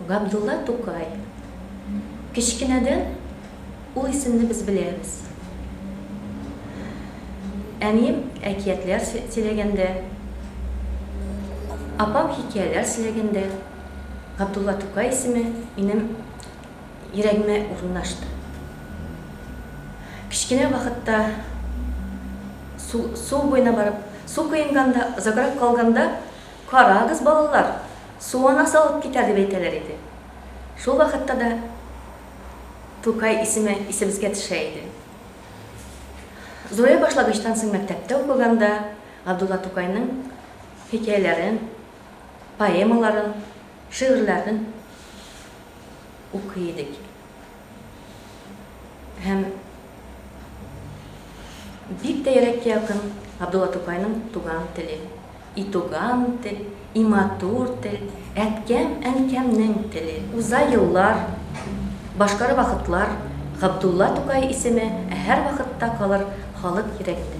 Габдулла Тукай. Кечкенәдән ул исемне без беләбез. Әнием әкиятләр сөйләгәндә, апам хикәяләр сөйләгәндә, Габдулла Тукай исеме минем йөрәгемә урынлашты. Кечкенә вакытта су, су буена барып, су коенганда, озаграк калганда, Карагыз, балалар, су анасы алып китәр, дип әйтәләр иде. Шул вакытта да Тукай исеме исебезгә төшә иде. Зурая башлагачтан соң мәктәптә укыганда Габдулла Тукайның хикәяләрен, поэмаларын, шигырьләрен укый идек. Һәм бик тә йөрәккә якын Габдулла Тукайның туган теле. И туган тел, и матур тел, әткәм, әнкәмнең теле. Уза еллар, башкара вакытлар, Габдулла Тукай исеме һәрвакытта калыр халык йөрәгендә.